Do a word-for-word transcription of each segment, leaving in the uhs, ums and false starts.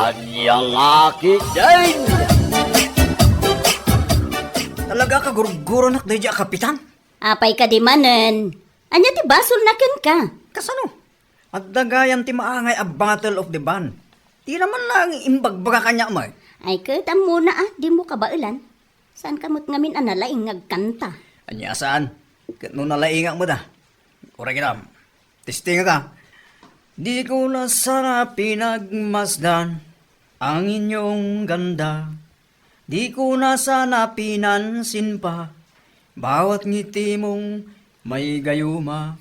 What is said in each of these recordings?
Ania nga kidain? Talaga, kagurguronak daydi a kapitan? Apay kadi manen? Ania ti basolna kenka? Kasano? Adda gayam ti maangay a Battle of the Band. Dina man lang imbagbaga kaniak met. Ay, ket ammona a, dimo kabaelan. Saanka met ngamin a nalaing nga agkanta? Ania saan? Ket no nalaingak met a. Uray ket am. Testingak a. Diko na sana pinagmasdan ang inyong ganda. Diko na sana pinansin pa. Bawat ngitimong may gayuma.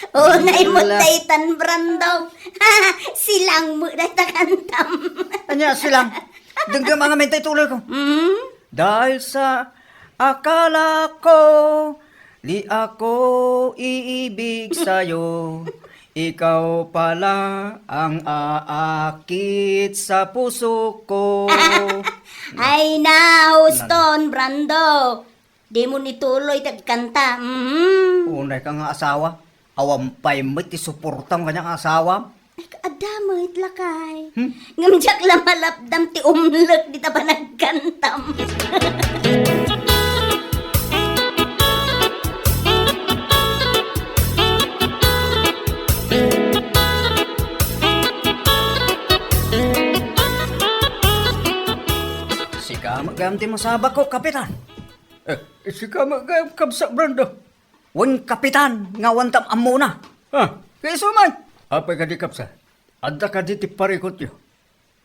Oo. Unay mo Wala. Daytan, Brando. Silang mo dayta kantam. Ania, silang? Denggem a ngamin tay tuloy ko. Mm? Dahil sa akala ko, di ako iibig sa'yo. Ikaw pala ang aakit sa puso ko. Ay na, Huston, Brando. Di mo nituloy ti agkanta. Mhm. Unay ka nga asawa. Awan pay met ti suportam kaniak nga asawa. Ay, adda met, lakay. Hmm? Ngem diak la malapdam ti umlek dita panagkantam. Sika met gayam ti masabak ko, Kapitan. Eh, sika met gayam, Kabsat Brando. Wen, Kapitan, nga awan tam ammona. Ha? Kay isu man. Apay kadi, Kabsat? Adda kadi ti parikutyo?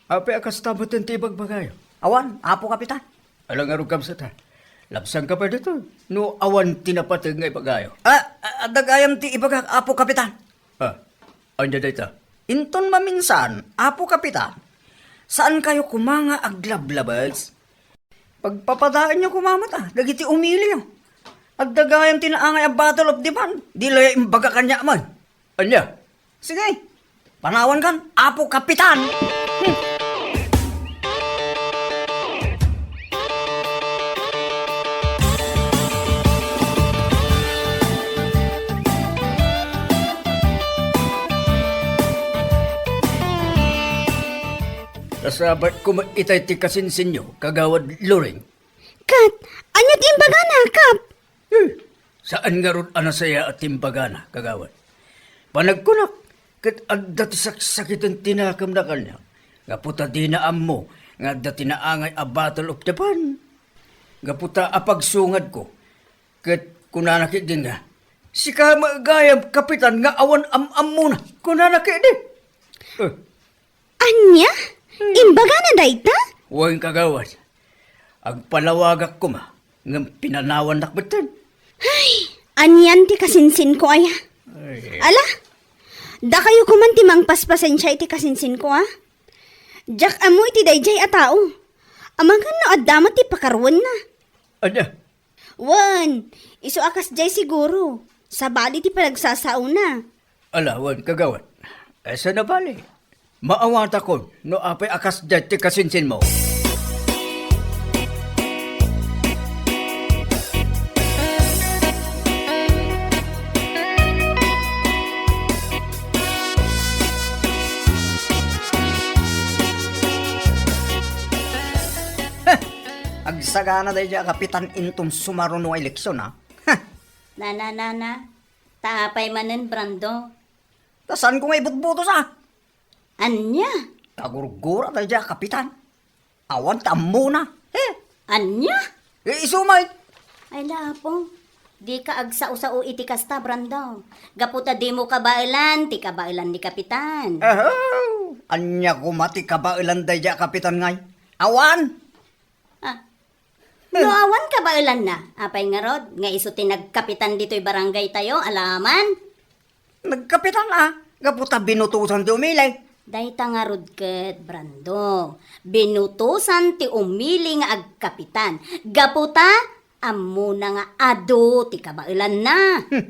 Apay a kasta metten ti ibagbagayo? Awan, Apo Kapitan. Ala ngarud, Kabsat, ha? Labsanka pay ditoy no awan ti napateg nga ibagayo. Ah, ah, adda gayam ti ibagak, Apo Kapitan. Ah, ania dayta? Inton maminsan, Apo Kapitan, saankayo koma nga aglablabes? Pagpapadaenyo koma met, ah, dagiti umiliyo. Adda gayam ti naangay a bottle of the band. Di la imbaga kaniak man. Ania? Sige. Panawankan, Apo Kapitan. Hmm. Kasabat ko met itay ti kasinsinyo, Kagawad Loring. Kat, ania ti imbagana, Kap? Eh, saan ngarud a nasayaat ti imbagana, Kagawad. Panagkunak, ket adda ti saksakiten ti nakemna kaniak. Gapu ta dina ammo nga adda ti naangay a bottle of Japan. Gapu ta apagsungadko, ket kunana ketdi nga, "Sika met gayam, Kapitan, nga awan am-ammona," kunana ketdi. Eh, Ania? Hmm. Imbagana dayta? Wen, Kagawad. Agpalawagak koma, ngem pinanawannak metten. Ay, anian ti kasinsinko aya? Ay. Ala, dakayo koman ti mangpaspasensia iti kasinsinko, a? Diak ammo iti daydiay a tao. Amangan no adda met ti pakaruenna. Ania? Wen, isu a kasdiay siguro. Sabali ti panagsasaona. Ala, wen, Kagawad. Esa nabali. Maawatakon no apay a kasdiay ti kasinsinmo. Heh! Agsagana daydiay a kapitan inton sumaruno a eleksion, a? Heh! Nana, nana, ta apay manen, Brando? Ta saanko nga ibutbutos, a? Ania? Kagurgura daydiay a kapitan. Awan ta ammona. He? Ania? Eh, isu met. Ay, la, Apo. Dika agsao-sao iti kasta, Brando. Gapu ta dimo kabaelan ti kabaelan ni Kapitan. Aho! Ania koma ti kabaelan daydiay a kapitan ngay? Awan! Ah. No awan kabaelanna, apay ngarud nga isu ti nagkapitan ditoy barangay tayo, alaman? Nagkapitan a, gapu ta binutosan ti umili. Dayta ngarud ket, Brando, binutosan ti umili nga agkapitan. Gapu ta, ammona nga adu ti kabaelanna. Hmm.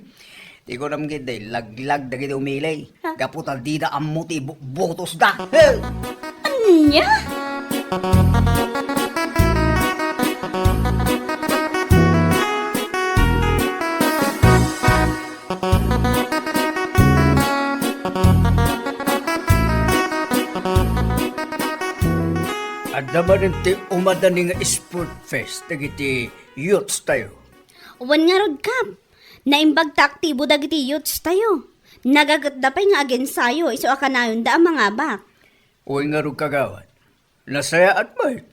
Ti kunam ketdi, laglag dagiti umili. Ha? Gapu ta dida ammo ti ibu-, butosda. He! Ania? Saan manen ti umadani nga sport fest dagiti youths tayo? Wen ngarud, Kap. Naimbag ta aktibo dagiti youths tayo. Nagaketda pay nga agensayo isu a kanayonda a mangabak. Wen ngarud, kagawad. Nasayaat met.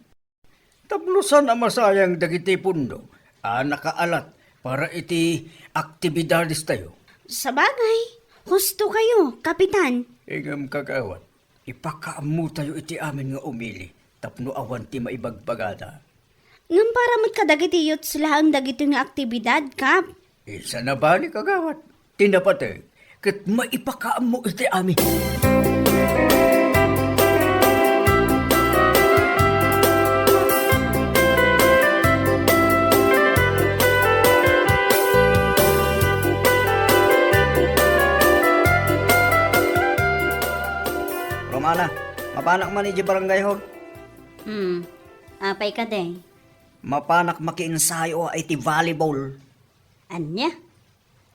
Tapno saan a masayang dagiti pundo a nakaalat para iti aktibidades tayo. Sabagay, husto kayo, Kapitan. Ngem, kagawad, ipakaammo tayo iti amin nga umili tapno awan ti maibagbagada. Ngem para met kadagiti youths laeng dagitoy nga aktibidad, Kap. Saan a bale, kagawad. Ti napateg ket maipakaammo iti amin. Romana, mapanak man idiay barangay hall? Hmm, apay kadi? Mapanak makiensayo iti volleyball. Ania?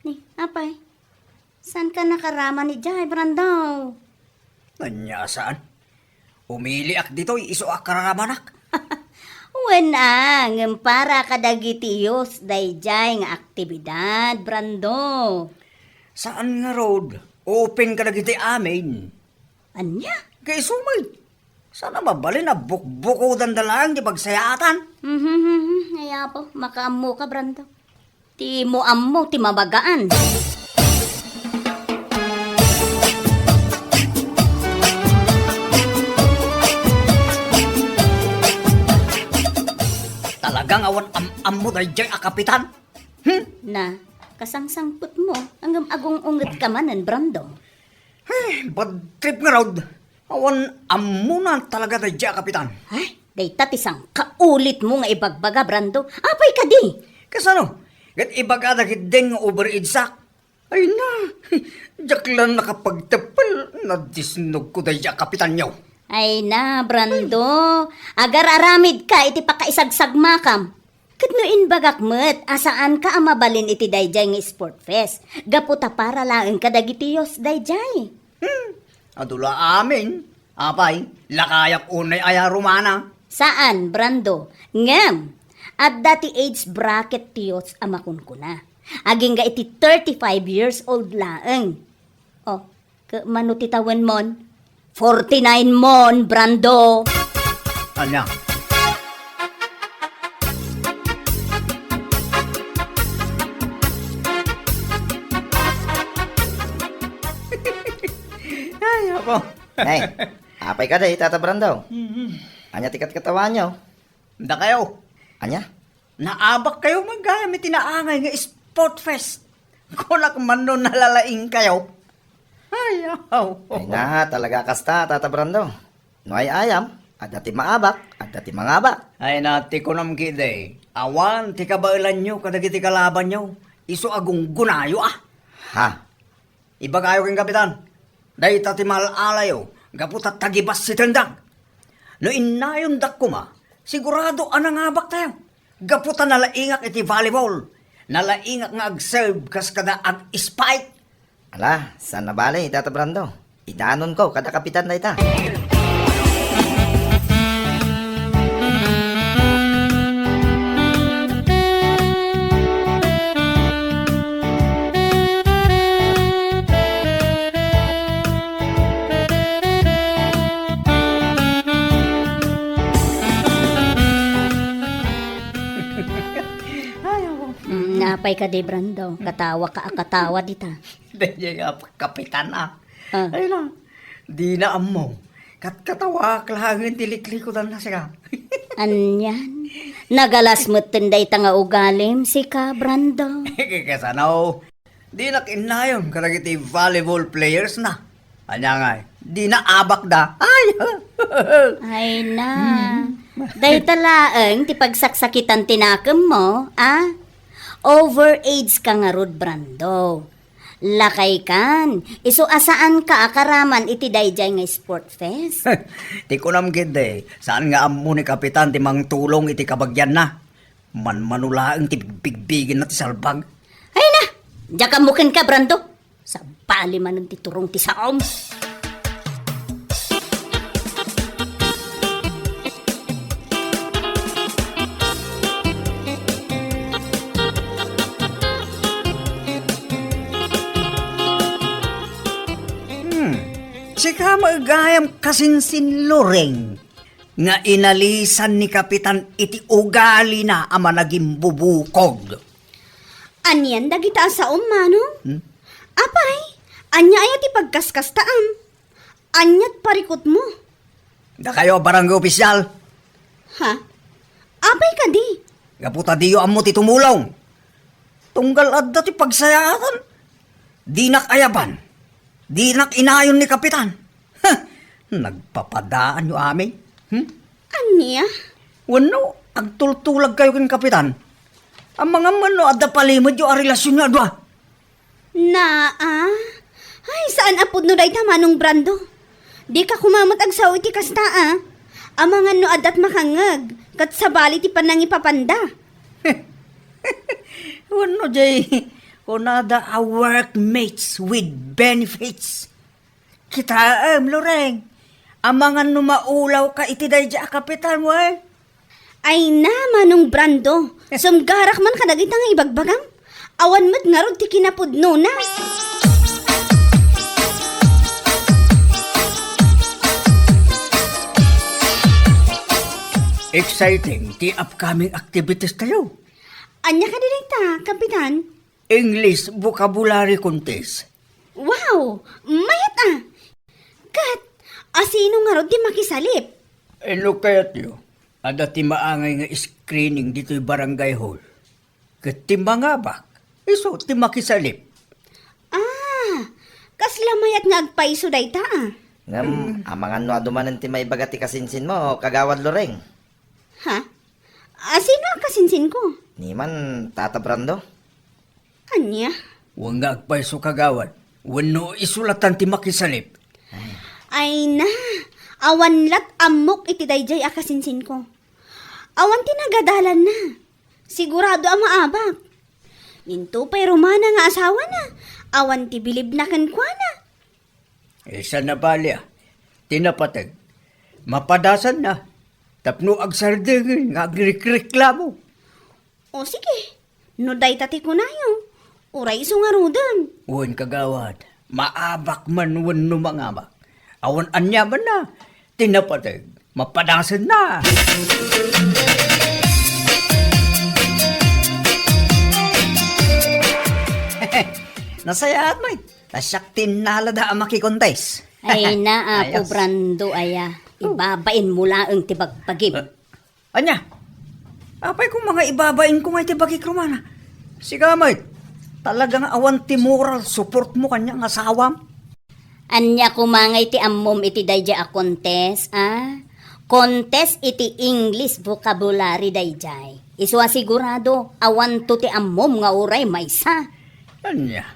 Ni, apay? Saanka nakaraman idiay, Brando? Ania a saan? Umiliak ditoy isu a kararamanak. Wen a, ngem para kadagiti youths daydiay nga aktibidad, Brando. Saan ngarud, open kadagiti amin. Ania? Kaisu met. Saan a mabalin a bukbukudanda laeng ti pagsayaatan? Mhm, mhm. Ay, apo, makaammoka, Brando. Ti mo ammo ti mabagaan. Talaga nga awan am-ammo daydiay a kapitan? Hmm? Na, kasangsangpetmo, ngem agung-ungetka manen, Brando. Ay, bad trip ngarud. Awan ammona talaga daydiay a kapitan. Ay, dayta ti sangkaulitmo nga ibagbaga, Brando. Apay kadi? Kasano? Ket ibagada ketdin nga overage-ak. Ay na, diak la nakapagteppel, nadisnogko daydiay a kapitanyo. Ay na, Brando, agar-aramidka iti pakaisagsagmakam. Ket no imbagak met a saanka a mabalin iti daydiay nga sport fest, gapu ta para laeng kadagiti youths daydiay. Hmm, adu la amin. Apay, lakayak unay aya, Romana? Saan, Brando. Ngem, adda ti age bracket ti youths a makunkuna. Agingga iti thirty-five years old laeng. Oh, Ket mano ti tawenmon? Forty-nine mon, Brando. Ania? Ay, apo. Nay, apay kadi, Tata Brando? Mhm. Ania ti katkatawaanyo? Dakayo. Ania? Naabakkayo man gayam iti naangay nga sport fest. Kunak man no nalalaingkayo. Ay, aw. Ay na, talaga kasta, Tata Brando. No ay-ayam, adda ti maabak, adda ti mangabak. Ay na, ti kunam ketdi, awan ti kabaelanyo kadagiti kalabanyo. Isu a gunggunayo, a. Ha? Ibagayo ken Kapitan, dayta ti maal-alayo gapu ta tagibassitendak. No innayondak koma, sigurado a nangabaktayo gapu ta nalaingak iti volleyball. Nalaingak nga agserve kas kada ag-spike. Ala, saan a bale, Tata Brando. Idanonko kada Kapitan dayta. Ay, awa. Mm, napay kadi, Brando? Katawa ka a katawa dita. Daydiay a kapitan, a. Ah. Ay na, dina ammo. Katkatawaak laengen ti liklikudanna sika. Anian? Nagalas metten dayta nga ugalim, sika, Brando? Kasano? Dinak innayon kadagiti volleyball players na. Ania ngay? Dina abakda. Ay! Ay na. Hmm. Dayta laeng ti pagsaksakitan ti nakemmo, a? Overage ka ngarud, Brando. Lakay kan, isu a saan ka a karaman iti daydiay nga sport fest? Ti kunam ketdi, saan nga ammo ni Kapitan ti mangtulong iti kabagianna. Manmano laeng ti bigbigbigenna ti salbag. Ay na! Diak ammo kenka, Brando. Sabali manen ti turong ti saom. Sika met gayam kasinsin, Loreng, nga inalisan ni Kapitan iti ugalina a managimbubukod. Anian dagita a saom, Manong? Hmm? Apay, ania aya ti pagkaskastaam? Aniat parikutmo? Dakayo a barangay opisyal. Ha? Apay kadi? Gapu ta diyo ammo ti tumulong. Tunggal adda ti pagsayaatan. Dinak ayaban. Dinak inayon ni Kapitan. Huh! Nagpapadaanyo amin. Hmm? Ania? Wenno, agtultulagkayo ken Kapitan. Amangan man no adda palimedyo a relasionyo a dua. Naa? Ay, saan a pudno dayta, Manong Brando. Dika koma met agsao iti kasta, a. Amangan no addat makangngeg, ket sabali ti panangipapanda. Wenno jay kunada a workmates with benefits. Kitaem, Loreng. Amangan no maulawka iti daydiay a kapitan, wen? Ay na, Manong Brando, sumgarak man kadagita nga ibagbagam. Awan met ngarud ti kinapudnona. Exciting ti upcoming activities tayo. Ania kadi dayta, Kapitan? English Vocabulary Contest. Wow! Mayat a! Ket, asino ngarud ti makisalip? Inno kayatyo, adda ti maangay nga screening ditoy barangay hall. Ket ti mangabak, isu ti makisalip. Ah, kasla mayat nga agpayso dayta, a. Ngem, amangan no adu manen ti maibaga ti kasinsinmo, Kagawad Loreng. Ha? Asino a kasinsinko? Ni man, Tata Brando. Ania? Wen nga agpayso, Kagawad. Wenno isu latan ti makisalip. Ay na, awan lat ammok iti daydiay a kasinsinko. Awan ti nagadalanna. Sigurado a maabak. Ninto pay rumana nga asawana, awan ti bilibna kenkuana. Isan a bali a, ti napateg, mapadasanna, tapno agsardengen nga agrekreklamo. O sige, no dayta ti kunayo, uray isu ngaruden. Wen, Kagawad, maabak man wenno mangabak. Awan aniamanna, ti napateg, mapadasanna. Nasayaat, may. Ta siak ti innalada a makikontes. Ay na, Apo Ayos. Brando, aya. Oh. Ibabainmo laeng ti bagbagim. Eh, ania? Apay koma nga ibabainko nga iti bagik rumana? Sika met, talaga nga awan ti moral supportmo kaniak nga asawam? Ania koma nga iti ammom iti daydiay a contest, a? Contest iti English vocabulary daydiay. Isu a sigurado, awanto ti ammom nga uray maysa. Ania?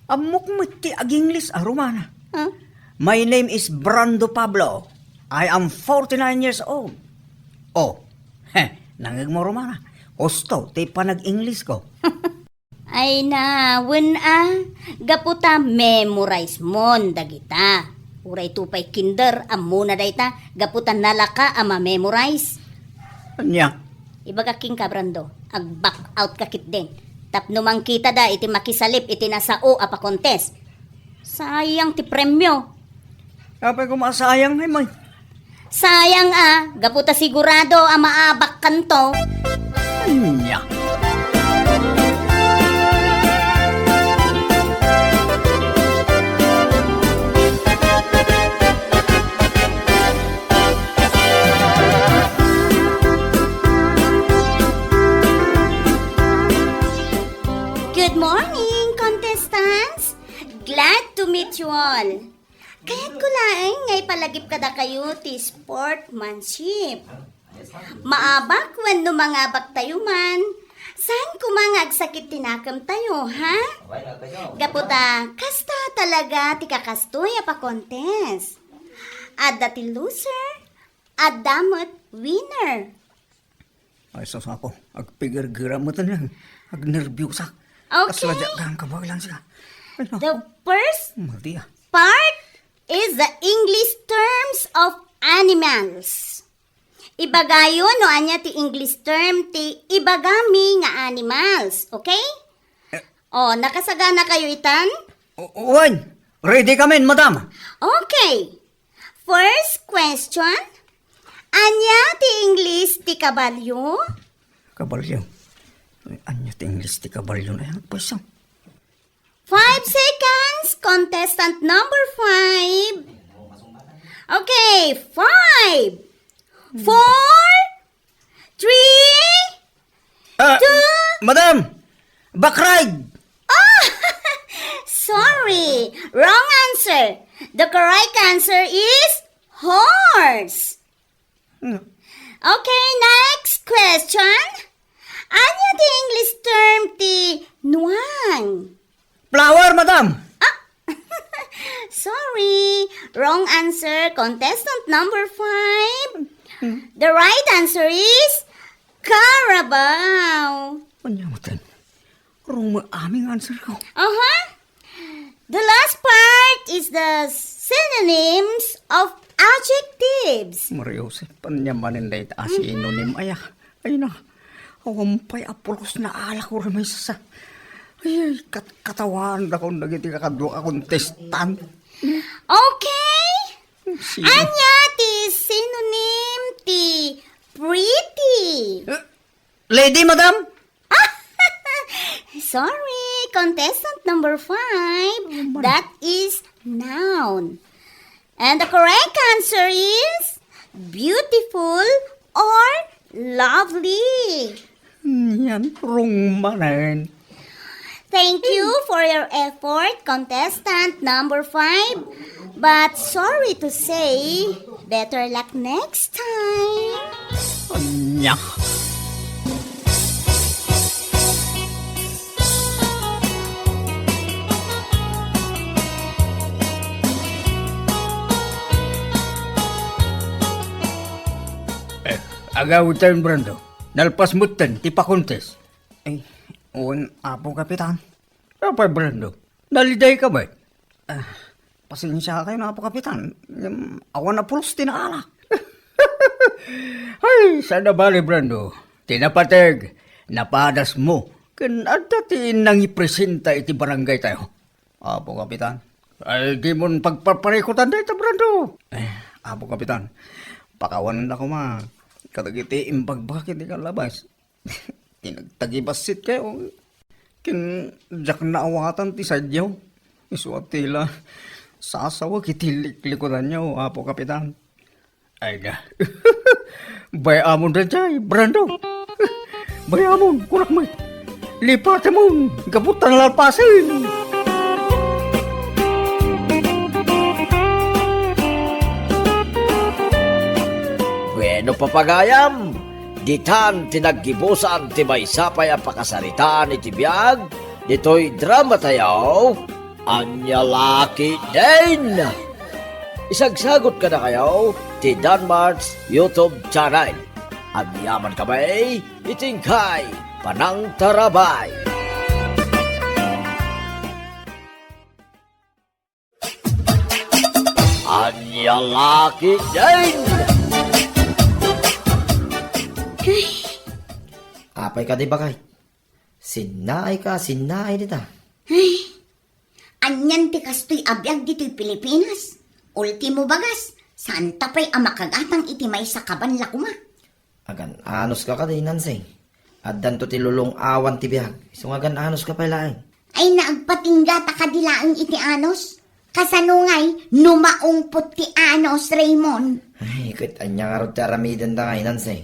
Ammok met ti ag-Ingles a rumana. Huh? My name is Brando Pablo. I am forty-nine years old. Oh, heh, nangngegmo rumana. Husto ti panag-Inglesko. Ay na, wen a, gapu ta memorize mon dagita. Uray to pay kinder, ammona dayta, gapu ta nalaka a ma-memorize. Ania? Ibagak kenka, Brando, ag-back out ka ketdin. Tapno mangkitada iti makisalip iti nasao a pakontes. Sayang ti premio. Apay koma sayang, ay, may. Sayang a, gapu ta sigurado a maabakkanto. Ania? Good morning, contestants! Glad to meet you all. Kayatko laeng nga ipalagip kadakayo ti sportsmanship. Maabak wenno mangabak tayo man, saan koma nga agsakit ti nakem tayo, ha? Gapu ta, kasta talaga ti kakastoy a pakontes. Adda ti loser, adda met winner. Ay, sus, ako. Agpigirgiram met ania. Agnerbiusak. Okay. Kasla diak gayam kabaelan sika. Ay, naku. The first Maria. Part is the English terms of animals. Ibagayo no ania ti English term ti ibagami nga animals, okay? Eh. O, nakasagana kayo itan? O, wen. Ready kamin, madam. Okay. First question, ania ti English ti kabalio? Kabalio? Ay, ania ti English ti kabalio? Ay, ano pa isa? Five seconds, contestant number five. Okay, five, four, three, Ah, two. Madam! Backride! Oh! Sorry, wrong answer. The correct answer is horse. Hmm. Okay, next question. Ania ti English term ti nuan? Flower, madam! Ah! Sorry, wrong answer. Contestant number five. Hmm. The right answer is carabao. Ania met? Wrong met aming answer ko. Uh-huh. The last part is the synonyms of adjectives. Maria Jose, ania manen dayta a synonym aya? Ay na, awan pay a pulos nga alak uray maysa. Ay, ay, kat-, katawaandakon dagiti kakadua a contestant. Okay? Sino? Ania ti synonym ti pretty? Eh, lady, madam? Sorry, contestant number five. Oh, man. That is noun. And the correct answer is beautiful or lovely. Yan, wrong manen. Thank you for your effort, contestant number five. But sorry to say, better luck next time. Anya. Eh, agawid tayon, Brando. Nalpas metten ti pakontes. Ay, wen, Apo Kapitan. Apay, Brando? Naliday ka ba? Ah, pasensiakayon, Apo Kapitan. Ngem, awan a pulos ti naalak. Ay, saan a bale, Brando. Ti napateg, napadasmo, ken adda ti nangipresenta iti barangay tayo. Apo Kapitan. Ay, dimon pagparparikutan dayta, Brando. Eh, Apo Kapitan, pakawanennak koma kadagiti imbagbaga iti kallabas. Ti nagtagibassit kayo, ken diak naawatan ti sadiaw. Isu a ti la sasawek iti liklikudanyo, Apo Kapitan. Ay na. Bay-amon daydiay, Brando. Bay-amon, kunak met. Lipatemon, gapu ta nalpasen. Bueno, papagayam, ditan ti naggibusan ti maysa pay a pakasaritaan iti biag ditoy drama tayo. Ania la ketdin? Isagsagot kadakayo ti Danmart's YouTube channel. Agyaman kami iti inkay panangtarabay. Ania la ketdin? Apay kadi, baket? Sinnaay ka, sinnaay dita. Ay, anian ti kastoy a biag ditoy Pilipinas? Ultimo bagas, saanta pay a makagatang iti maysa kaban la koma. Agan-anos ka kadi, Nancy. Addanto ti lulong-awan ti biag. Isu nga agan-anos ka pay laeng. Ay, naagpatingga ta kadi laeng iti anos. Kasano ngay no maungpot ti anos, Raymond? Ay, ket ania ngarud ti aramidenda ngay, Nancy?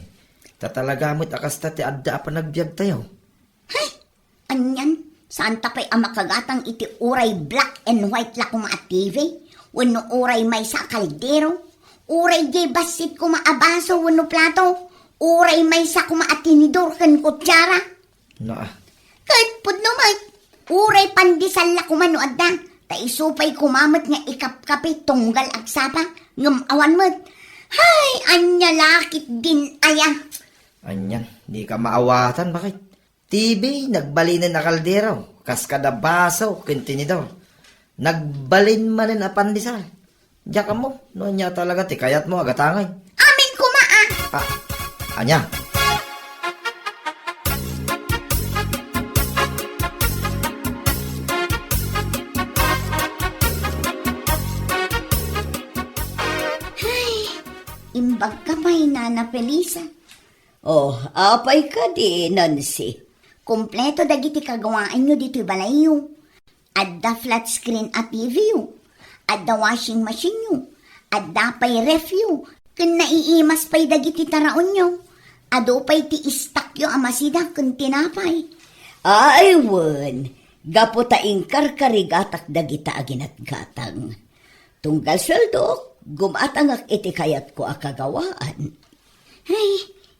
Ta talaga met a kasta ti adda a panagbiagtayo. Hay! Anian, saanta pay a makagatang iti uray black and white la koma a T V, wenno uray maysa a kaldero, uray diay bassit koma a baso wenno plato, uray maysa koma a tinidor ken kutsara. Naa. Ket pudno met, uray pandesal la koma no adda, ta isu pay koma met nga ikapkapi tunggal agsapa, ngem awan met. Hay, ania la ketdin aya? Anian, dika maawatan, baket? T V, nagbalinen a kaldero, kas kada baso ken tinidor. Nagbalin manen a pandesal. Diak ammo no ania talaga ti kayatmo a gatangen. Amin koma, a! Ah, ania? Imbagka pay, Nana Felisa. Oh, apay kadi, Nancy? Kompleto dagiti kagawaanyo ditoy balayyo. Adda flat screen a T V-yo. Adda washing machine-yo. Adda pay ref-yo. Ken naiimas pay dagiti taraonyo. Adu pay ti istakyo a masida ken tinapay. Ay, wen, gapu ta inkarkarigatak dagita a ginatgatang. Tunggal sueldok, gumatangak iti kayatko a kagawaan. Ay,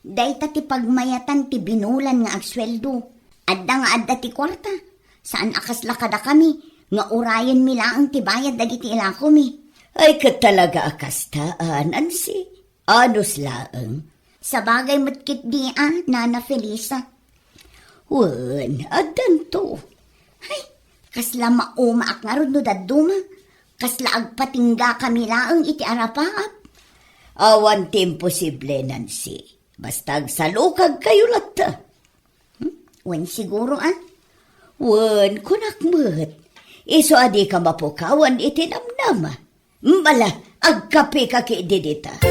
dayta ti pagmayatan ti binulan nga agsueldo. Adda nga adda ti kuarta. Saan a kasla kadakami nga urayenmi laeng ti bayad dagiti ilakomi. Ay, ket talaga a kasta, a, Nancy. Anus laeng. Sabagay met ketdi a, Nana Felisa. Wen, addanto. Hay, kasla maumaak ngarud no dadduma. Kasla agpatinggakami laeng iti arapaap. Awan ti imposible, Nancy. Basta agsalukagkayo latta. Hmm? Wen siguro, a? Wen, kunak met. Isu a dika mapukawan iti namnama. Bala, agkapeka ketdi dita.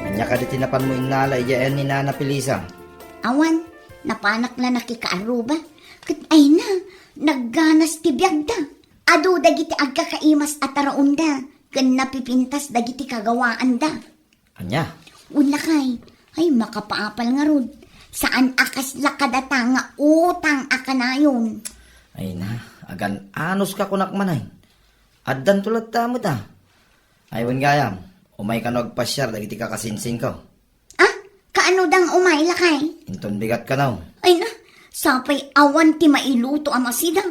Ania kadi ti napanmo innala idiay ayan ni Nana Felisa? Awan, napanak la nakikaarruba. Ket ay na, nagganas ti biagda. Adu dagiti agkakaimas a taraonda, ken napipintas dagiti kagawaanda. Ania? Wen lakay, ay makapaapal ngarud. Saan a kasla kadata nga utang a kanayon. Ay na, agan-anos ka kunak manay. Addanto latta met a. Ay, wen gayam, umay kano agpasiar dagiti kakasinsinko. Ah, kaano dang umay, lakay? Inton bigat kano. Ay na, sapay awan ti mailuto a masida.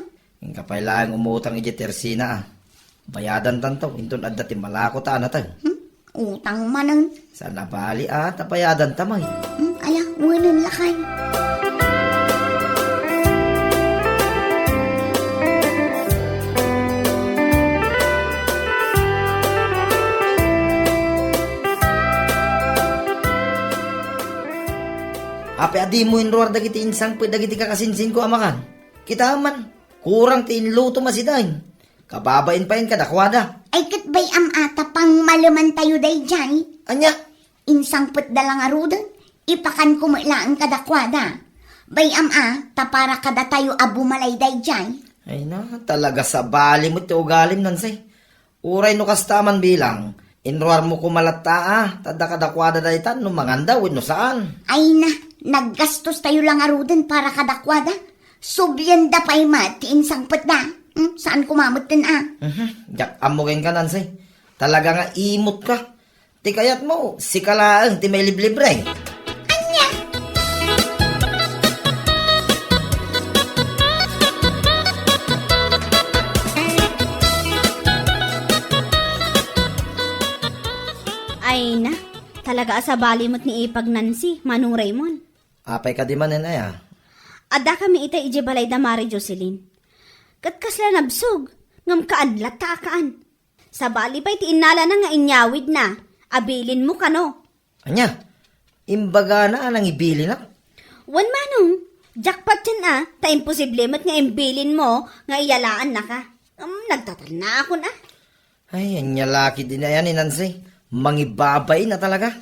Inka pay laeng umutang idiay Tersina a. Bayadantanto, inton adda ti malako ta a nateng. Hmm? Utang manen. Saan a bali a, ta bayadanta met. Hmm, aya, wenen lakay. Apay a dimo inruar dagiti insangpet dagiti kakasinsinko a makan? Kitaem man, kurang ti inlutom a sidaen. Kababain pay kadakuada. Ay, ket bay-am a ta pangmalemantayo daydiay. Ania? Insangpetda la ngaruden, ipakanko met laeng kadakuada. Bay-am a ta para kadatayo a bumalay daydiay. Ay na, talaga sabali met ti ugalim, Nancy. Uray no kasta man bilang, inruarmo koma latta a, ta adda kadakuada dayta no manganda wenno saan. Ay na, naggastostayo la ngaruden para kadakuada. Sublienda pay met ti insangpetda. Hmm, saan koma metten a. Mhm, diak ammo kenka, Nancy. Talaga nga imot ka. Ti kayatmo, sika laeng ti mailiblibre. Ania? Ay na, talaga a sabali met ni Ipag Nancy, Manong Raymond. Apay kadi manen aya? Addakami itay idiay balay da Mari Jocelyn. Ket kasla nabsog, ngem kaan latta a kaan. Sabali pay ti innalana nga inyawidna, abilinmo kano. Ania? Imbagana a nangibilinak? Wen manong, diak patien a, ta imposible met nga imbilinmo nga iyalaannaka. Em, nagtatalnaakon a. Ay, ania la ketdi aya ni Nancy? Mangibabain a talaga.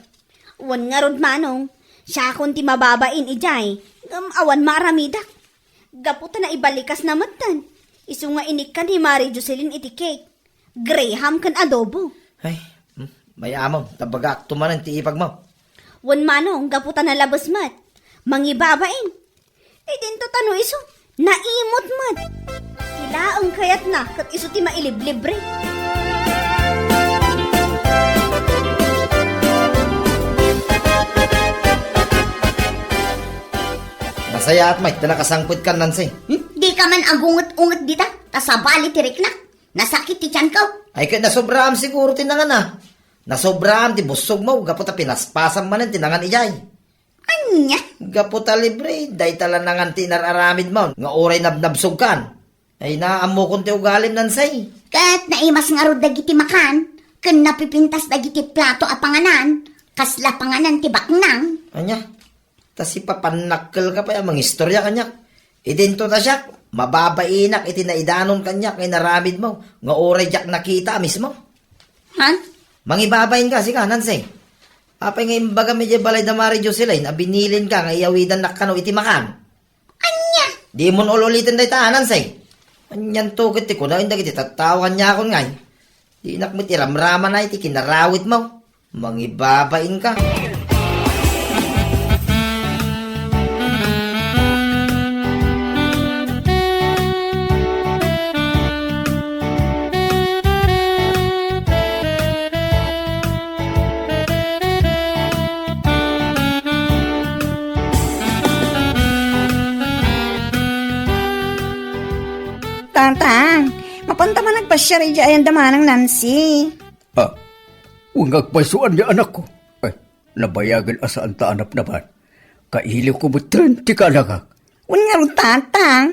Wen ngarud manong, siakon ti mababain idiay, ngem awan maaramidak. Gapu ta naibalikasna metten, isu nga inikkan ni Mari Jocelyn iti cake, Graham ken adobo. Ay, hmm, mayamem, ta bagakto manen ti ipagmo. Wen manong, gapu ta nalabes met, mangibabain. Idinto ta no isu, naimot met. Ti laeng kayatna ket isu ti mailiblibre. Nasayaat met ta nakasangpetkan, Nancy. Hmm? Dika man agunget-unget dita, ta sabali ti riknak. Nasakit ti tianko. Ay, ket nasobraam siguro ti nangan a. Nasobraam ti bussogmo, gapu ta pinaspasam manen ti nangan idiay. Ania? Gapu ta libre, dayta la nangan ti inar-aramidmo nga uray nabnabsogkan. Ay, naammokon ti ugalim, Nancy. Ket naimas ngarud dagiti makan, Ken napipintas dagiti plato a panganan, kasla panganan ti baknang. Ania? Ta sipapannakkelka pay a mangistorya kaniak. Idinto ta siak, mababainak iti naidanon kaniak nga inaramidmo, nga uray diak nakita a mismo. Ha? Mangibabainka, sika, Nancy. Apay nga imbagam idiay balay da Mari Jocelyn a binilinka nga iyawidannak kano iti makan? Ania? Dimon ul-uliten dayta, Nancy. Anianto ket ti kunaen dagiti tattao kaniakon ngay? Dinak met iramramanay ti kinarawitmo. Mangibabainka. Tatang, mapanta man agpasiar idiay ayan da Manang Nancy. Ah, wen nga agpayso ania, anakko? Ay, nabayagen a saan ta a napnapan. Kailiwko metten ti kaalagak. Wen ngarud, Tatang,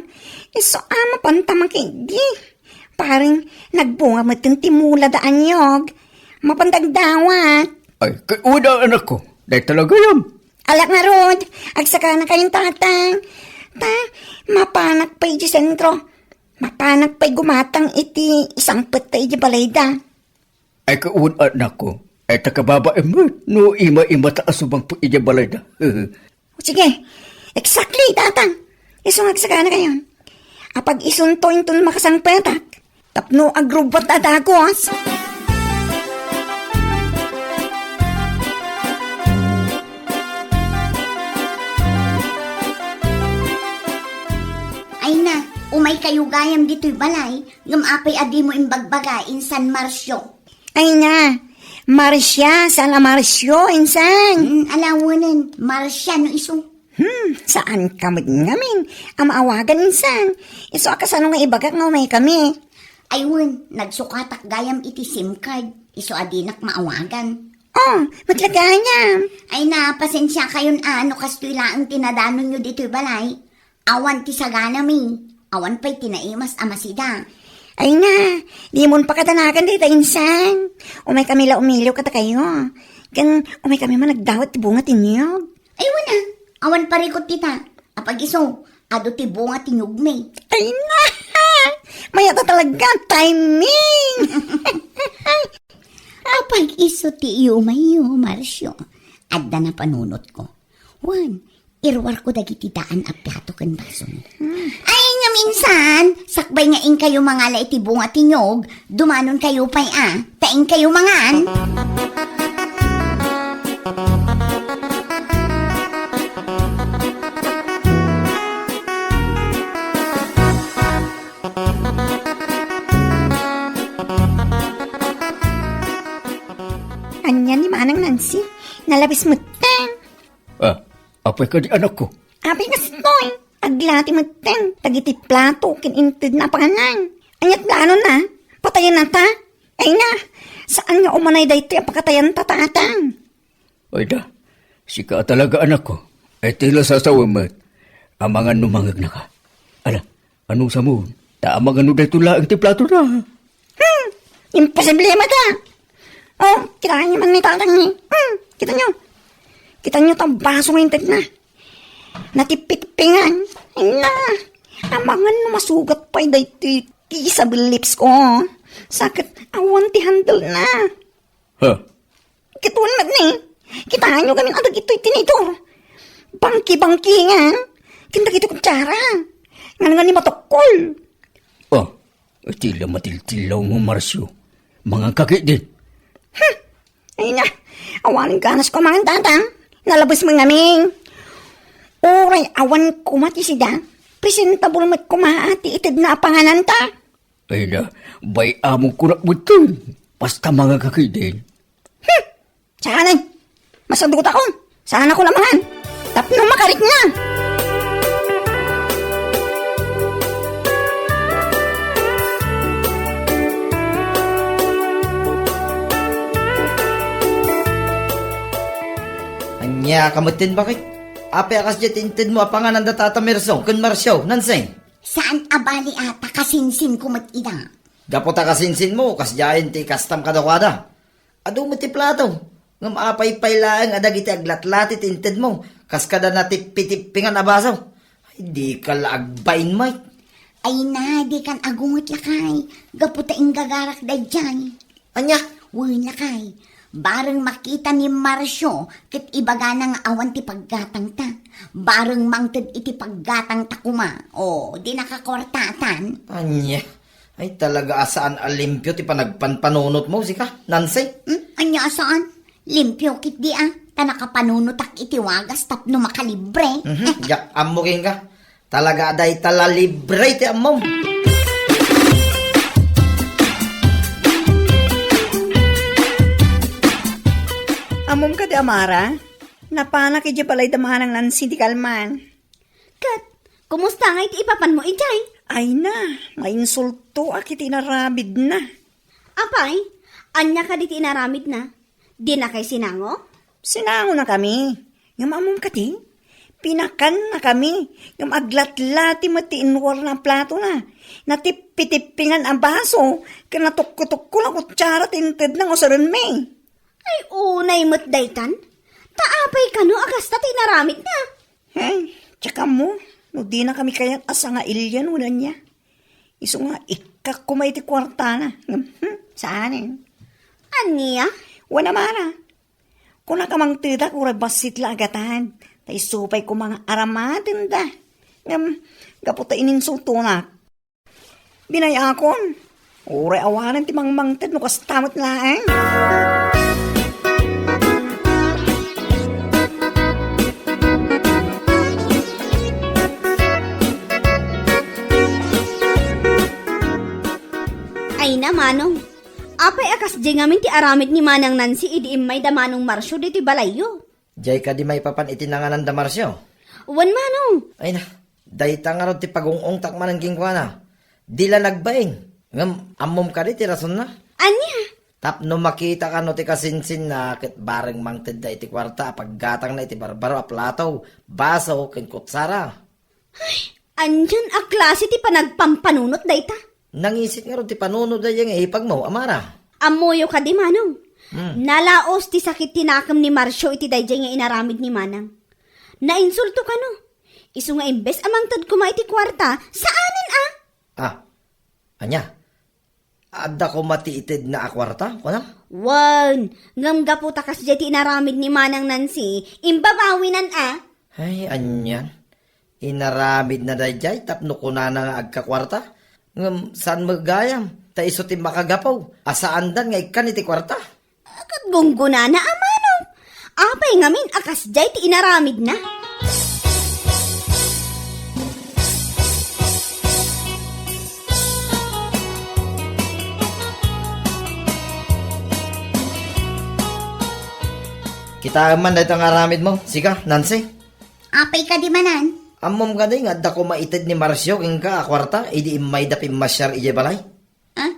isu a mapanta makidi. Paring nagbunga metten ti mula da a niyog. Mapanta agdawat. Ay, kay wen a, anakko. Dayta la gayam. Ala ngarud, agsakanakayon, Tatang. Ta, mapanak pay idiay sentro. Mapanak pay gumatang iti isangpet ta idiay balayda. Ay, kay wen, anakko. Ay, ta kababaem met no ima-ima ta a sumangpet idiay balayda. O, sige. Exactly, Tatang. Isu nga agsakanakayon. Apag-isunto inton makasangpetak. Tapno agrubbuat a dagus. Ay na, umay kayo gayam ditoy balay, ngem apay a dimo imbagbaga insan Marcio? Ay na, Marcia, saan a Marcio, insan? Hmm, alawenen, Marcia no isu. Hmm, saan ka met ngamin a maawagan, insan? Isu a kasano nga ibagak nga umay kami? Ay wen, nagsukatak gayam iti SIM card. Isu a dinak maawagan. Oh, met la gayam. Ay na, pasensia kayon a no kastoy laeng ti nadanonyo ditoy balay. Awan ti saganami. Awan pay ti naimas a masida. Ay na, dimon pakadanagan dayta, insan. Umay kami la umiliw kadakayo. Ken umay kami man agdawat ti bunga ti niyog. Ay, wen a. Awan parikut dita. Apag-isu, adu ti bunga ti niyogmi. Ay na! Mayat a talaga, timing! Apag-isu ti iyumayyo, Marcio. Adda napanunotko. Wen, iruarko dagiti daan a plato ken baso. Hmm. Ay, ngem insan, sakbay nga inkayo mangala iti bunga ti niyog, dumanonkayo pay a, ta inkayo mangan. Ania ni Manang Nancy? Nalabes metten. Ah, apay kadi, anakko? Apay kastoy, aglati metten dagiti plato ken intedna a panganan. Ania ti planona? Patayenna ta? Ay na, saan nga umanay daytoy a pakatayanta, Tatang? Ay da, sika a talaga, anakko. Ay, ti la sasawen met. Amangan no mangegnaka. Ala, anusam, ta amangan no daytoy laeng ti platona. Hmm, imposible met a. Oh, kitaenyo man ni Tatang ni. Hmm, kitaenyo. Kitaenyo ta baso nga intedna. Natipitpingan. Ay na, amangan no masugat pay daytoy ti Isabel lips ko. Sa ket awan ti handlena. Ha? Ket wen met ni, kitaenyo gamin a dagitoy tinitor. Bangki-bangki nga, ken dagitoy kutsara. Nganngan ni matokkol. Ah, iti la matiltilaw mo, Marcio. Mangan ka ketdin. Hmm. Ay na, awan ganas ko mangan, Tatang. Nalabes mo ngamin. Uray awan koma ti sida, presentable met koma ti itedna a pangananta. Ay na, bay-amok kunak metten. Basta mangan ka ketdin. Hmm! Saan? Masadutakon. Saan ako lamangan? Tapno makarikna. Ania ka metten, baket? Apay a kasdiay ti intedmo a panganan da Tata Merso ken Marcio, Nanseng? Saan a bali a ta kasinsinko met ida. Gapu ta kasinsinmo, kasdiayen ti ikastam kadakuada. Adu met ti plato. Ngem apay pay laeng a dagiti aglatlati ti intedmo, kas kada natippitippingan a baso? Ay, dika la agbain, Mike. Ay na, dikan agunget, lakay. Gapu ta inggagarak daydiay. Ania? Wen, lakay. Bareng makita ni Marcio ket ibagana nga awan ti paggatangta. Bareng mangted iti paggatangta koma. O, di nakakuartatan. Ania? Ay, talaga a saan a limpio ti panagpanpanunotmo, sika, Nancy? Hmm? Ania a saan? Limpio ketdi a, ta nakapanunotak iti wagas tapno makalibre. Mhm, diak ammo kenka. Talaga a dayta la libre ti ammom. Ammom kadi, Amara? Napanak idiay balay da Manang Nancy ti kalman. Ket, kumusta ngay ti ipapanmo idiay? Ay na, mainsultoak iti inaramidna. Apay, ania kadi ti inaramidna? Dinakay sinango? Sinangonakami. Ngem ammom kadi? Pinakannakami. Ngem aglatlati met ti inwarna a platona. Natippitippingan a baso, ken natukkotukko a kutsara ti intedna nga usarenmi. Ay, unay met daytan. Ta apay kano a kasta ti inaramidna? Hey, tsaka mo, no dinakami kayat a sangailian wenno ania. Isu nga ikkak koma iti kuartana. Ngem, hmm, saanen. Ania? Wen, Amara. Kunak a mangtedak uray bassit la a gatad. Ta isu pay koma nga aramatenda. Ngem, gapu ta ininsultonak. Binay-akon. Uray awanen ti mangmangted no kasta met laeng. Ay na, Manong. Apay a kasdiay ngamin ti aramid ni Manang Nancy idi immay da Manong Marcio ditoy balayyo? Diay kadi maipapan iti nanganan da Marcio? Wen, Manong. Ay na, dayta ngarud ti pagung-ungtak manen kenkuana. Di la nagbain. Ngem ammom kadi ti rasonna? Ania? Tapno makita kano ti kasinsinna ket bareng mangtedda iti kuarta a paggatangna iti barbaro a plato, baso, ken kutsara. Ay, anian a klase ti panagpampanunot dayta? Nangisit ngarud ti panunot daydiay nga ipagmo, Amara. Ammoyo kadi, Manong. Hmm. Nalaos ti sakit ti nakem ni Marcio iti daydiay nga inaramid ni Manang. Nainsulto kano. Isu nga imbes a mangted koma iti kuarta, saanen a? Ah, ania? Adda koma ti itedna a kuarta, kuna? Wen, ngem gapu ta kasdiay ti inaramid ni Manang Nancy, imbabawinan a. Ay, anian? Inaramidna daydiay tapno kunana nga agkakuarta? Ngem saan met gayam, ta isu ti makagapu a saandan nga ikkan iti kuarta? Ket gunggunana a, Manong. Apay ngamin a kasdiay ti inaramidna? Kitaem man dayta nga aramidmo, sika, Nancy. Apay kadi manen? Ammom kadi nga adda koma ited ni Marcio kenka a kuarta idi immayda pimmasiar idiay balay? Ah?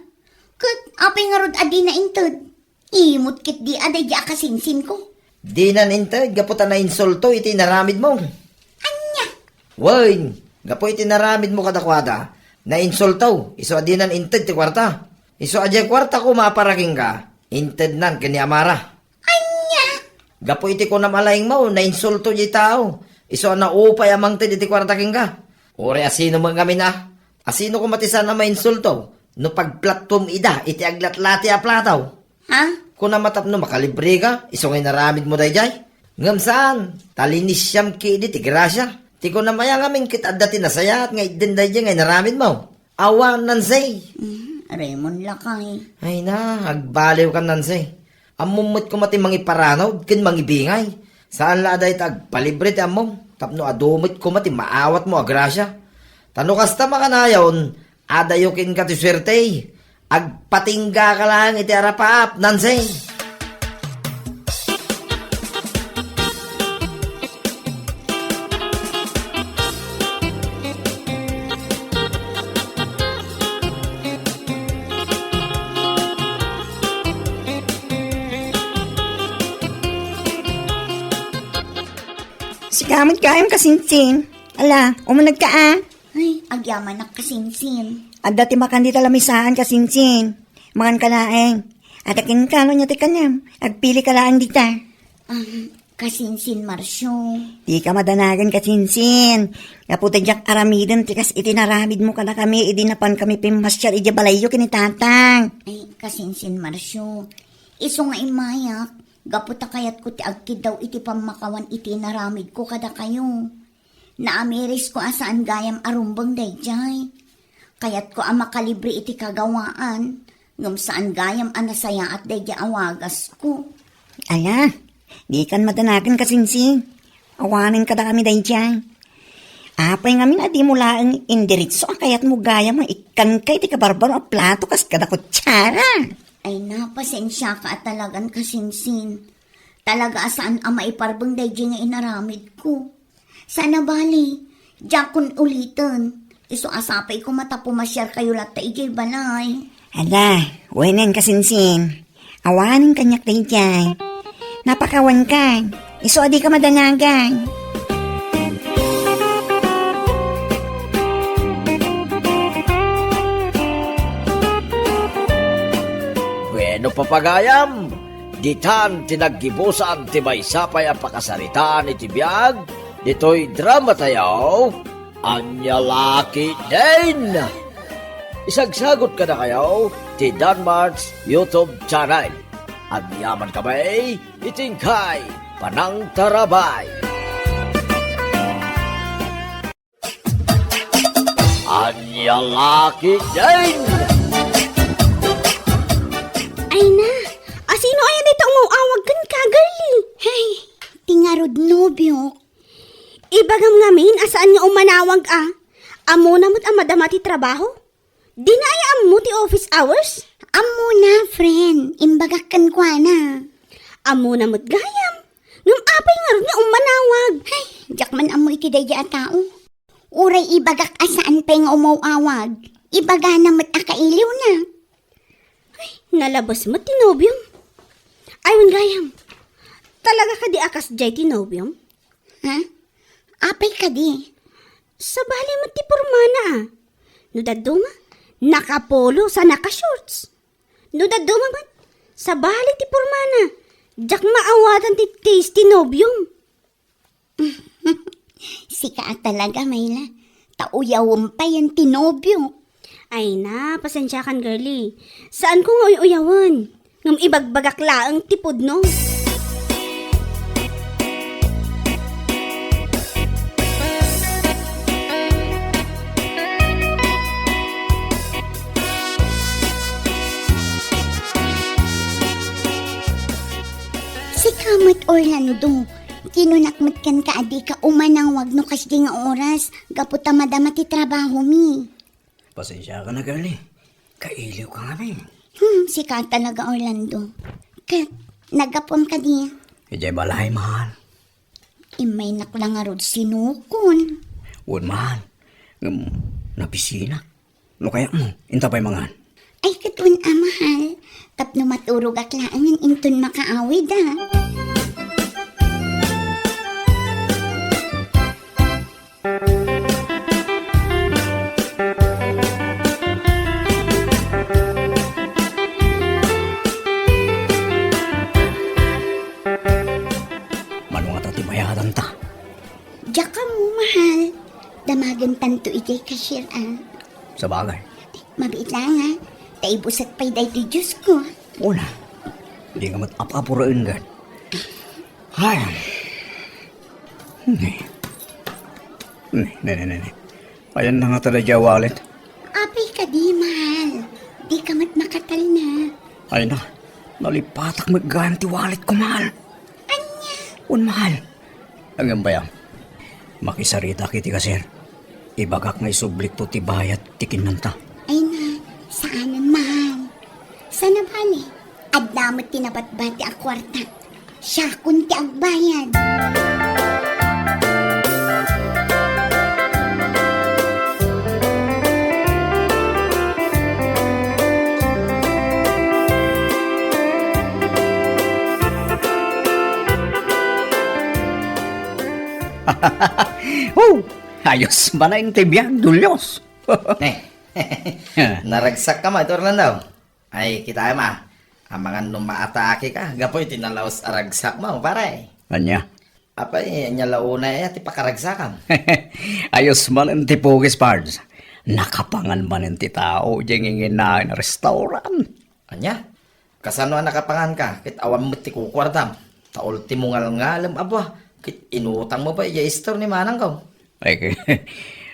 Ket apay ngarud a dina inted? Imut ketdi a daydi a kasinsinko. Dinan inted gapu ta nainsulto iti inaramidmo. Ania? Wen, gapu iti inaramidmo kadakuada, nainsulto, isu a dinan inted ti kuarta. Isu a diay kuarta koma a para kenka, intednan ken ni Amara. Ania? Gapu iti kunam a laingmo, nainsulto diay tao. Isu a naupay a mangted iti kuarta kenka. Uray asino met ngamin a? Asino koma ti saan a mainsulto no pagplattuem ida iti aglatlati a plato? Ha? Kunam a tapno makalibreka, isu nga inaramidmo daydiay? Ngem saan, ta linisiam ketdi ti grasia. Ti kunam aya ngamin ket adda ti nasayaat nga itden daydiay nga inaramidmo? Awan, Nancy. Hmm, Raymond lakay. Ay na, agbaliwkan, Nancy. Ammom met koma ti mangiparanud ken mangibingay. Saan la a dayta agpalibre ti ammom, tapno adu met koma ti maawatmo a grasia. Ta no kasta makanayon, adayo kenka ti suerte. Agpatinggaka laeng iti arapaap, Nancy. Sika met gayam, kasinsin. Ala, umunegka a. Ay, agyamanak, kasinsin. Adda ti makan dita lamisaan, kasinsin. Manganka laeng. Adda kenka, no ania ti kaniam? Agpilika laeng dita. Am, kasinsin, Marcio. Dika madanagan, kasinsin. Gapu ta diak aramiden ti kas iti naramidmo kadakami idi napankami pimmasiar idiay balayyo ken ni Tatang. Ay, kasinsin, Marcio. Isu nga immayak, gapu ta kayatko ti agkiddaw iti pammakawan iti inaramidko kadakayo. Naamirisko a saan gayam a rumbeng daydiay. Kayatko a makalibre iti kagawaan, ngem saan gayam a nasayaat daydiay a wagasko. Ala, dikan madanagan, kasinsin. Awanen kadakami daydiay. Apay ngamin a dimo laeng indiretso a kayatmo gayam nga ikkanka iti kabarbaro a plato kas kada kutsara? Ay, napasensiaka a talagan, kasinsin. Talaga a saan a maiparbeng daydiay nga inaramidko. Sana bali, diakon uliten. Isu a sapay koma ta pumasiarkayo latta idiay balay. Ala, wenen, kasinsin. Awanen kaniak daydiay. Napakawankan. Isu a dika madanagan. Bueno, papagayam, ditan ti naggibusan ti maysa pay a pakasaritaan iti biag ditoy drama tayo, Ania La Ketdin. Isagsagut kadakayo ti Danmart's YouTube channel. Agyaman kami iti inkay panangtarabay. Ania La Ketdin! Ay na, asino aya dayta umaw-awag kenka, girlie? Hey, ti ngarud nobiok. Ibagam ngamin a saan nga umanawag a. Ammona met a madama ti trabaho? Dina aya ammo ti office hours? Ammona, friend. Imbagak kenkuana. Ammona met gayam. Ngem apay ngarud nga ummanawag? Ay, diak man ammo iti daydiay a tao. Uray ibagak a saan pay nga umaw-awag, ibagana met a kailiwna. Ay, nalabes met ti nobiom. Ay, wen gayam. Talaga kadi a kasdiay ti nobiom? Ha? Apay kadi? Sabali met ti pormana, a. No dadduma, nakapolo sa naka-shorts. No dadduma met, sabali ti pormana. Diak maawatan ti taste ti nobiom. Sika a talaga, Myla. Ta uyawem pay ti nobiok. Ay na, pasensiakan, girlie. Saanko nga uy-uyawen. Ngem ibagbagak laeng ti pudno. Sika met, Orlando, kinunak met kenka a dika umanawag no kasdi nga oras gapu ta madama ti trabahomi. Pasensiakan a, girlie. Kailiwka ngamin. Hmm, sika talaga, Orlando. Ket, naggapuam kadi? Idiay balay, mahal. Immaynak la ngarud sinukon. Wen, mahal. Ngem, nabisinak. No kayatmo, inta pay mangan. Ay, ket wen a, mahal. Tapno maturogak laengen inton makaawid, a. Mano ngata ti bayadanta? Diak ammo, mahal. Damagentanto idiay cashier, a. Sabagay. Mabiit laeng, a. Ta ibusak pay daytoy juice ko. Una, di nga met ap-apuraen, gad. Ay. Ne. Ne, ne, ne, ne, ne. Ayan na ngata daydiay a wallet. Apay kadi, mahal. Di ka met makatalna. Ay na, nalipatak met gayam ti wallet ko, mahal. Ania? Wen, mahal. Agambay, a. Makisaritak iti cashier. Ibagak nga isublikto ti bayad ti kinnanta. Ay na, saanen, mahal. Sana bali, adda met ti nabatbati a kuarta. Siakon ti agbayad. Oh, ayos ba na ti biag, Julius? Eh, naragsakka met, Orlando. Ay, kitaem, a. Amangan no maatake ka, gapu iti nalaus a ragsakmo, pare. Ania? Apay, ania la unay aya ti pakaragsakam? Ayos manen ti pugis, Pards. Nakapangan manen ti tao, diay nginginaen a restaurant. Ania? Kasano a nakapangan ka, ket awan met ti kukuartam? Ta ultimo ngalngalem a bua, ket inutangmo pay idiay store ni manangko. Ay,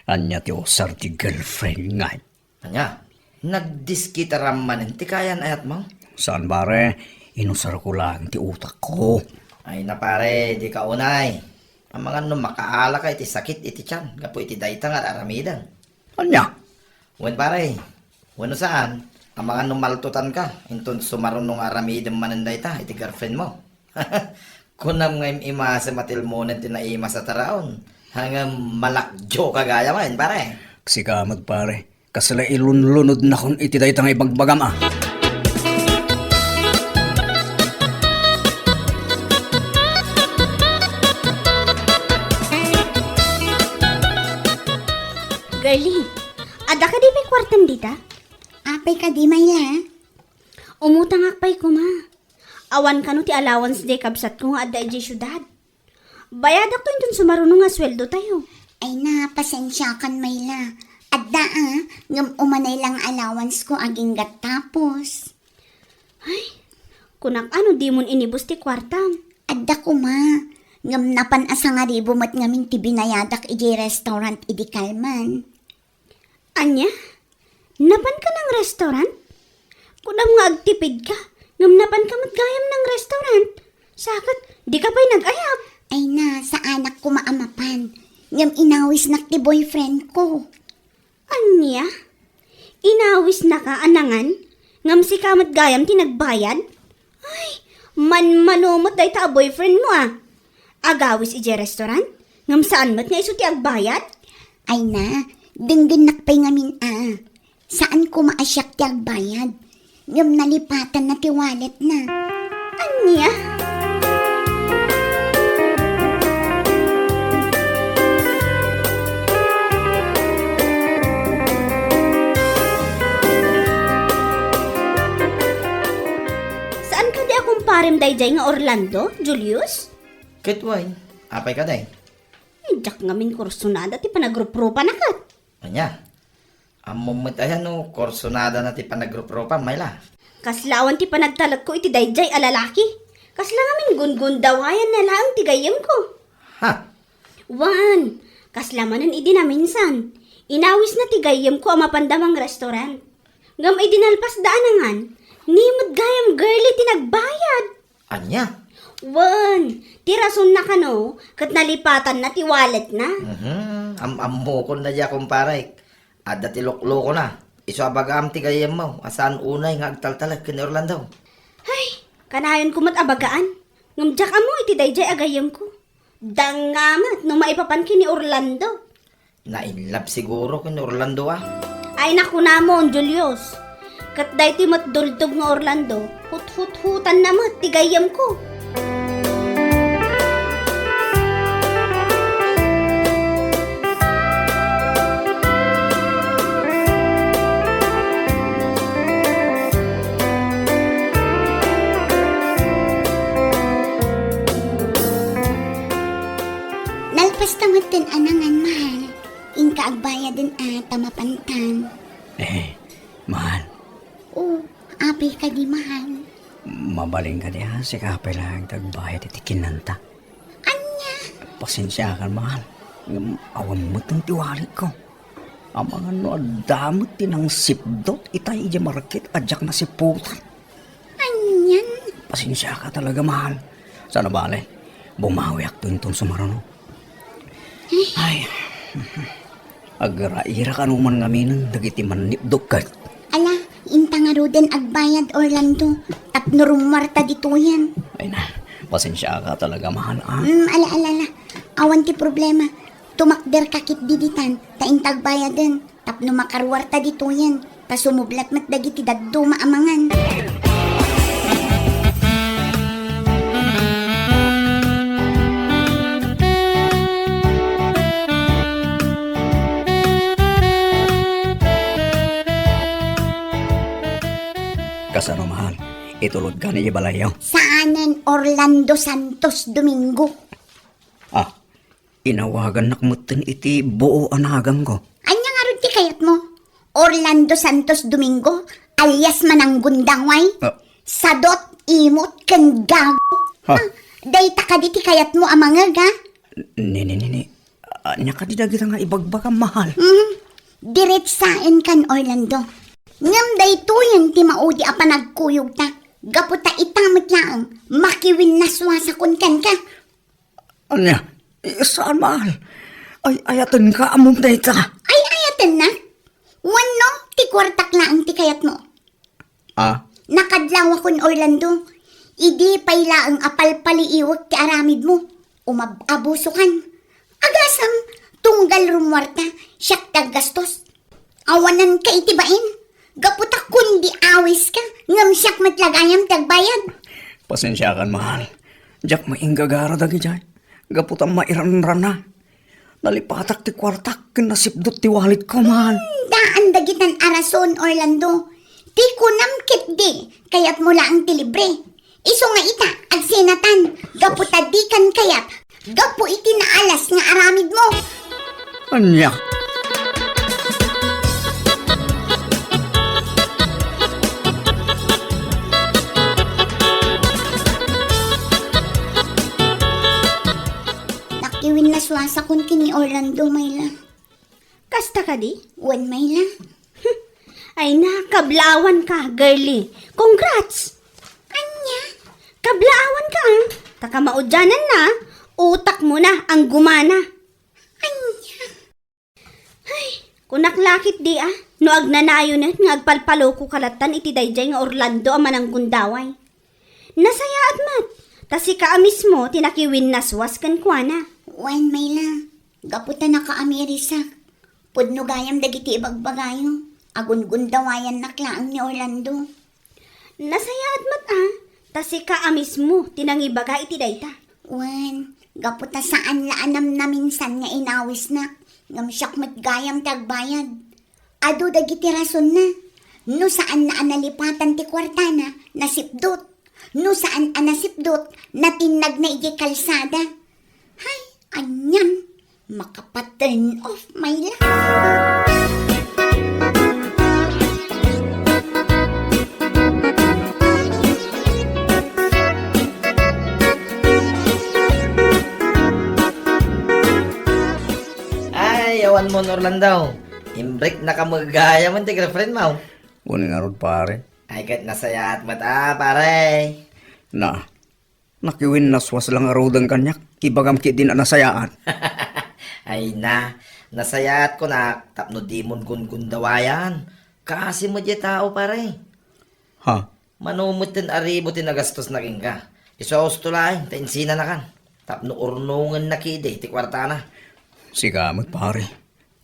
ania ti usar ti girlfriend ngay? Ania? Nagdiskitaram manen ti kayan-ayatmo? Saan, pare. Inusarko laeng ti utakko. Ay na, pare, dika unay. Amangan no makaala ka iti sakit iti tiyan gapu iti dayta nga ar-aramidem. Ania? Wen, pare. Wenno saan, amangan no maltutan ka, inton sumaruno nga aramidem manen dayta iti girlfriend mo. Kunam nga im-imasem a tilmonen ti naimas a taraon. Ngem malakjo ka gayam, pare. Sika met, pare. Kasla ilunlunodnakon iti dayta nga ibagbagam, a. Girlie, adda kadi pay kuartam dita? Apay kadi, Mayla? Umutangak pay koma. Awan kano ti allowance diay kabsatko nga adda idiay siudad. Bayadakto inton sumaruno nga sueldotayo. Ay na, pasensiakan, Mayla. Adda, a, ngem umanay la nga allowance ko agingga tapos. Ay, kunak a no dimon inibus ti kuartam. Adda koma, ngem napan a sangaribu met ngamin ti binayadak idiay restaurant idi kalman. Ania? Napanka nang restaurant? Kunam nga agtipidka, ngem napanka met gayam nang restaurant. Saket, dika pay nag-ayab. Ay na, saanak koma a mapan. Ngem inawisnak ti boyfriend ko. Ania? Inawisnaka a nangan, ngem sika met gayam ti nagbayad? Ay, manmano met dayta a boyfriend mo, a. Agawis idiay restaurant, ngem saan met nga isu ti agbayad? Ay na, denggennak pay ngamin, a. Saan koma a siak ti agbayad, ngem nalipatanna ti walletna. Ania? Saan kadi a kumparem daydiay nga Orlando, Julius? Ket wen, apay kadi? Diak ngamin kursunada ti panagruprupa na ket. Ania? Ammom met aya no kursunada na ti panagruprupa, Mayla? Kasla awan ti panagtalekko iti daydiay a lalaki. Kasla ngamin gungundawayan na laeng ti gayyemko. Ha? Wen, kasla manen idi naminsan. Inawisna ti gayyemko a mapanda mangrestaurant. Ngem idi nalpasda a nangan, ni met gayam girlie ti nagbayad. Ania? Wen, ti rasonna kano, ket nalipatanna ti walletna. Mhm, am-ammokon daydiay a kumparek. Adda ti luklukona. Isu a bagaam ti gayyemmo, a saan unay nga agtaltalek ken ni Orlando. Hay, kanayonko met a bagaan. Ngem diak ammo iti daydiay a gayyemko. Danga met no maipapan ken ni Orlando. Na-in love siguro ken ni Orlando, a. Ay, nakunamon, Julius. Ket daytoy met dultog nga Orlando, huthuthutanna met ti gayyemko. Nalpasta metten a nangan, mahal. Inka agbayaden a ta mapantan. Eh, mahal. O, apay kadi, mahal. Mabalin kadi a sika pay laeng ti agbayad iti kinanta. Ania? Pasensiakan, mahal. Ngem awan metten ti walletko. Amangan no adda met ti nangsipdut itay idiay market a diak nasipputan. Anian? Pasensiaka talaga, mahal. Saan a bale, bumawiakto inton sumaruno. Ay. Ay. Agraira kano man ngaminen dagiti mannipdok ket. Ala, inta ngaruden agbayad, Orlando, tapno rummuarta ditoyen. Ay na, pasensiaka talaga, mahal, a. Mm, ala, ala, ala. Awan ti problema. Tumakderka ketdi ditan, ta inta agbayaden. Tapno makaruarta ditoyen, ta sumublat met dagiti dadduma a mangan. Kasano, mahal? Itulodka ni ibalayyo. Saanen Orlando Santos Domingo. Ah, inawagannak metten iti buo a naganko. Ania ngarud ti kayatmo? Orlando Santos Domingo, alias Mananggundaway? Ah. Sadot, imot, ken gago. Ha? Ah, dayta kadi ti kayatmo a mangeg, ha? Ni, ni, ni, ni. Ania kadi dagita nga ibagbagam, mahal? Hmm. Diretsaenkan, Orlando. Ngem daytoyen ti maudi a panagkuyogta. Gapu ta ita met laeng, makiwinnaswasakon kenka. Ania? Eh, saan, mahal? Ay, ayatenka, ammom dayta. Ay, ayatennak? Wenno, ti kuartak laeng ti kayatmo? Ah? Nakadlawakon, Orlando. Idi pay laeng a palpaliiwek ti aramidmo, umab-abusokan. Agasem, tunggal rummuarta, siak ti aggastos. Awananka iti bain. Gapu ta kundi awiska, ngem siak met la gayam ti agbayad. Pasensiakan, mahal. Diak maingagara dagidiay. Gapu ta mairanrana. Nalipatak ti kuartak ken nasipdot ti walletko, mahal. Hmm, daan dagitan a rason, Orlando. Ti kunam ketdi, kayatmo laeng ti libre. Isu nga ita, agsinatan, gapu ta dikan kayat, gapu iti naalas nga aramidmo. Ania? Nakiwinnaswasakon ken ni Orlando, Myla. Kasta kadi? Wen, Myla. Ay na, kablaawanka, girlie. Congrats! Ania? Kablaawanka, ah. Ta kamaudiananna, utakmona ang gumana. Ania? Ay, kunak la ketdi, ah, no agnanayonen nga agpalpalokoka lattan iti daydiay nga Orlando a Mananggundaway. Nasayaat met, ta sika a mismo ti nakiwinnaswas kenkuana. Wen, Myla, gapu ta nakaamirisak, pudno gayam dagiti ibagbagayo. Agungundawayannak laeng ni Orlando. Nasayaat met, ah, ta sika a mismo ti nangibaga iti dayta. Wen, gapu ta saan la a namnaminsan nga inawisnak, ngem siak met gayam ti agbayad. Adu dagiti rasonna. No saanna a nalipatan ti kuartana, nasipdot. No saan a nasipdot, natinnagna idiay kalsada. Hay, anian, makapaturn off, Myla. Ay, awan mo, Orlando. Imbreknaka met gayam ti girlfriend mo. Wen ngarud, pare. Ay, ket nasayaat met, ah, pare. Na, nakiwinnaswas la ngaruden kaniak. Ibagam ketdin a nasayaat. Ay na, nasayaat kunak tapno dimon gungundawayan. Kaasi met diay tao, pare. Ha? Mano met ten aribu ti nagastosna kenka. Isu a husto laeng ta insinanakan. Tapno urnongenna ketdi ti kuartana. Sika met, pare.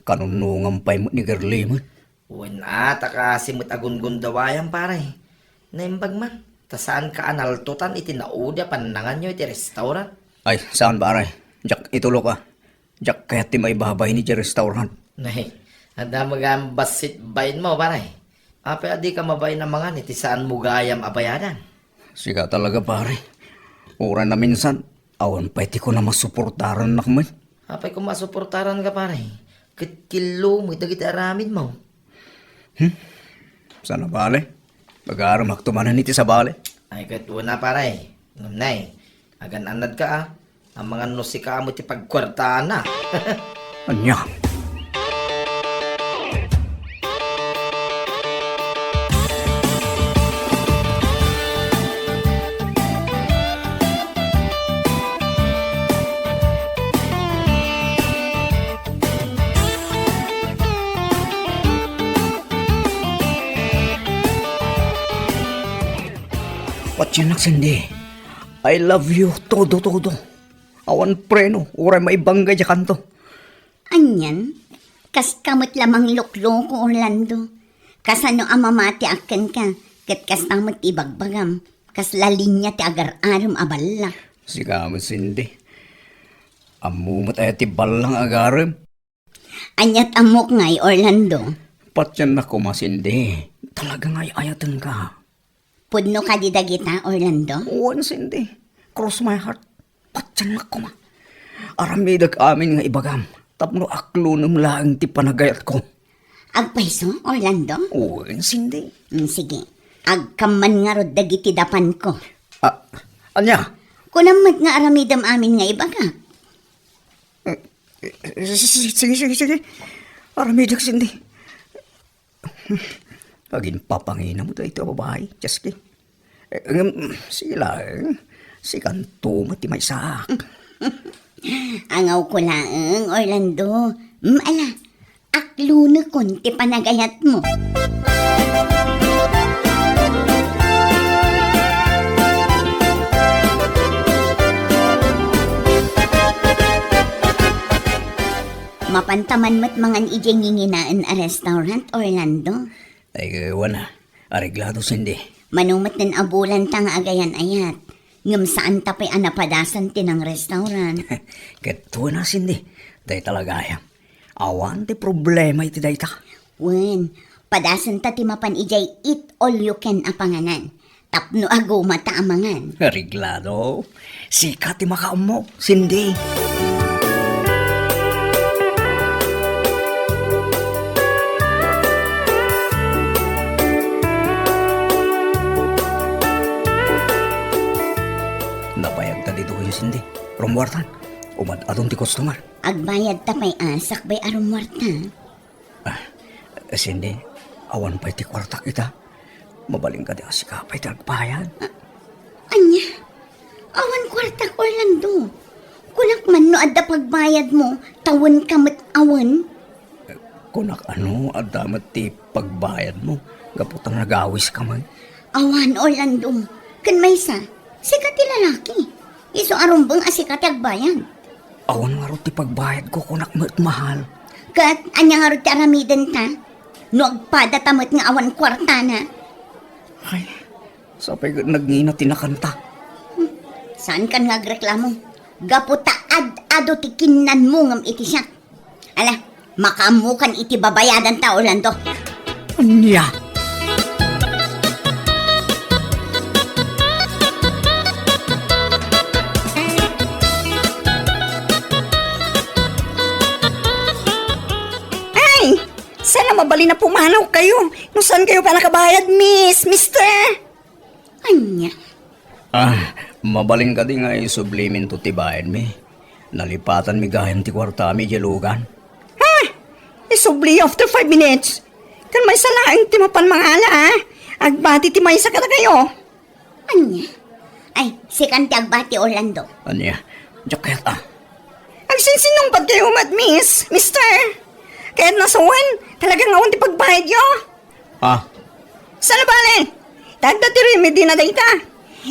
Kanunongan pay met ni girlie met. Wen a, ta kaasi met a gungundawayan, pare. Naimbag man, ta saanka a naltotan iti naudi a pannanganyo iti restaurant. Ay, saan, pare. Diak itulok, ah. Diak kayat ti maibabain idiay restaurant. Nay, adda met gayam bassit bainmo, pare. Apay a dika mabain a mangan iti saanmo gayam a bayadan? Sika talaga, pare. Uray naminsan, awan pay ti kunam a suportarannak met. Apay koma a suportaranka, pare? Ket killo met dagiti aramidmo. Hmm? Saan a bale? Agaremakto manen iti sabali. Ay, ket wen a, pare. Ngem nay, agan-annadka, ah. Amangan no sika met ti pagkuartana. Ania? Patiennak, Cindy. I love you todo, todo. Awan preno, uray maibangga idiay kanto. Anian, kaska met la manglokloko, Orlando. Kasano a mamatiak kenka, ket kasta met ti ibagbagam, kasla linia ti agar-arem a ballak. Sika met, Cindy. Ammom met aya ti ballak nga agarem? Aniat ammok ngay, Orlando? Patiennak koma, Cindy. Talaga nga ay-ayatenka. Pudno kadi dagita, Orlando? Wen, Cindy. Cross my heart. Patiennak koma. Aramidek amin nga ibagam tapno aklonem laeng ti panagayatko. Agpayso, Orlando? Wen, Cindy. Mm, sige. Agkamman ngarud dagiti dapanko. Ah, ania? Kunam met nga aramidem amin nga ibagak. Eh, eh, sige, sige, sige, sige. Aramidek, Cindy. Aginpapangina mo daytoy a babai, Chesky. Eh, ngem, sige laeng, sikanto met ti maysaak. Angawko laeng, Orlando. Mm, ala, aklonekon ti panagayatmo. Mapanta man met mangan idiay nginginaen a restaurant, Orlando? Ay, wen a. Areglado, Cindy. Mano met nen a bulanta nga agayan-ayat. Ngem saanta pay a napadasan ti nang-restaurant. Ket wen a, Cindy. Dayta la gayam. Awan ti problema iti dayta. Wen, padasenta ti mapan idiay eat all you can a panganan. Tapno agumata a mangan. Areglado. Sika ti makaammo, Cindy. Nabayagta ditoy, Cindy. Rummuartan. Umad-adun ti customer. Agbayadta pay a sakbay a rummuarta. Ah, Cindy, awan pay ti kuartak ita. Mabalin kadi a sika pay ti agbayad? Ah, ania? Awan kuartak, Orlando. Kunak man no adda pagbayadmo, ta wenka met awan. Eh, kunak a no adda met ti pagbayadmo, gapu ta nagawiska man. Awan, Orlando. Ken maysa, sika ti lalaki. Isu a rumbeng a sika ti agbayad. Awan ngarud ti pagbayadko, kunak met, mahal. Ket ania ngarud ti aramidenta? No agpadata met nga awan kuartana? Ay, sapay ket nagngina ti nakanta. Hmm, saankan nga agreklamo. Gapu ta ad-adu ti kinnanmo ngem iti siak. Ala, makaammokan iti babayadanta, Orlando. Ania? Ay! Sana mabalin a pumanawkayo no saankayo pay a nakabayad, miss, mister. Ania? Ah, mabalin kadi nga isubliminto ti bayadmi? Nalipatanmi gayam ti kuartami idiay lugan. Ha? Isubli after five minutes? Ken maysa laeng ti mapan mangala, ah. Agbati ti maysa kadakayo. Ania? Ay, sikan ti agbati, Orlando. Ania? Diak kayat, ah. Agsinsinnungpadkayo met, miss, mister. Kayatna wen, talaga nga awan ti pagbayadyo. Ah. Saan a bale? Adda ti remedy na dayta.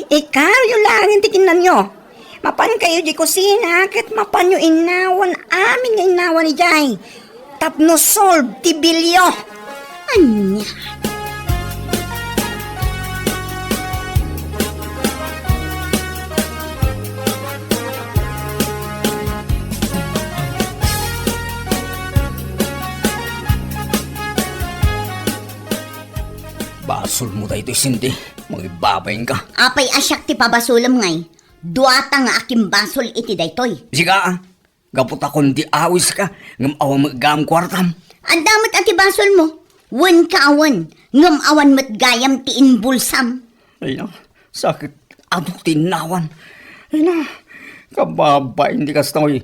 Ikaaryo laeng ti kinnanyo. Mapankayo idiay kusina ket mapanyo innawan amin nga innawan idiay. Tapno solve ti bilyo. Ania? Basolmo daytoy, Cindy. Mangibabainka. Apay a siak ti pabasolem ngay? Duata nga akimbasol iti daytoy. Sika, ah. Gapu ta kundi awiska, ngem awan met gayam kuartam. Adda met a ti basolmo. Wenka awan, ngem awan met gayam ti inbulsam. Ay na, sakit. Adu ti innawan. Ay na, kababain ti kastoy.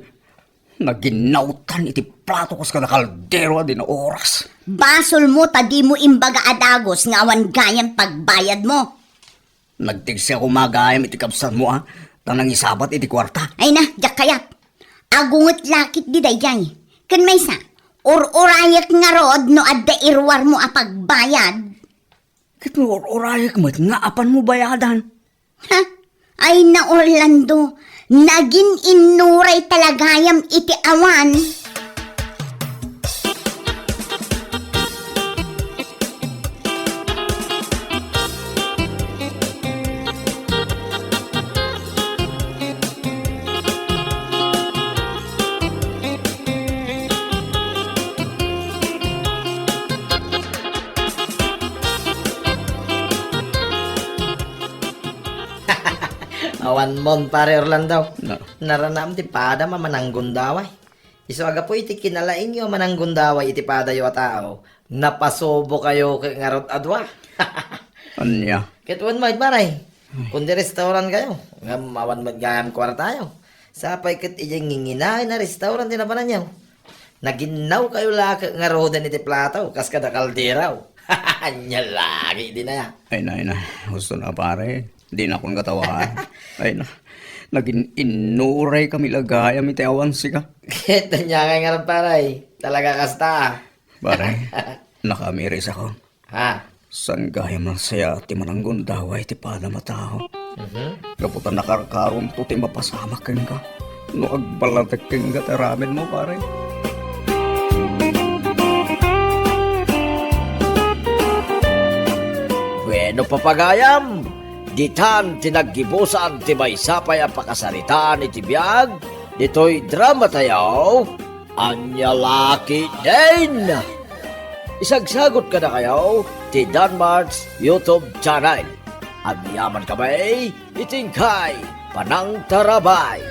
Naginnawtan iti plato kas kada kaldero a di naoras. Basolmo ta dimo imbaga a dagus nga awan gayam pagbayadmo. Nagtigsiak koma gayam iti kabsatmo, a, ta nangisabat iti kuarta. Ay na, diak kayat. Agunget lakit di daydiay. Ken maysa, ur-urayek ngarud no adda iruarmo a pagbayad. Ket no ur-urayek met nga apanmo bayadan. Ha? Ay na, Orlando, nagin-innuray ta la gayam iti awan. Awan mon, Pare Orlando. Na. Naranam ti padam a mananggundaway. Isu a gapu iti kinalaingyo a mananggundaway iti padayo a tao, napasubokayo ket ngarud a dua. Ania? Ket wen met, Pare. Kundi restaurant kayo, ngem awan met gayam kuartayo. Sapay ket idiay nginginaen a restaurant ti napananyo. Naginnaw kayo la ket ngaruden iti plato, kas kada kaldero. Ania la ket idi naya. Ay na, ay na. Husto na, pare. Dinakon katawa. Ay na. Nagin-innuray kami la gayam iti awan sika. Ket ania ngay ngarud, pare? Talaga kasta. Pare, nakamiris ako. Ha? Saan gayam a siak ti mananggundaway ti padam a tao? Mhm. Gapu ta nakarkaronto ti mapasamak kenka. No agballatek kenka ti aramidmo, pare. Bueno, papagayam, ditan ti naggibusan ti maysa pay a pakasaritaan iti biag ditoy dramatayo. Ania la ketdin? Isagsagot kadakayo ti Danmart's YouTube channel. Agyaman kami iti inkay panangtarabay.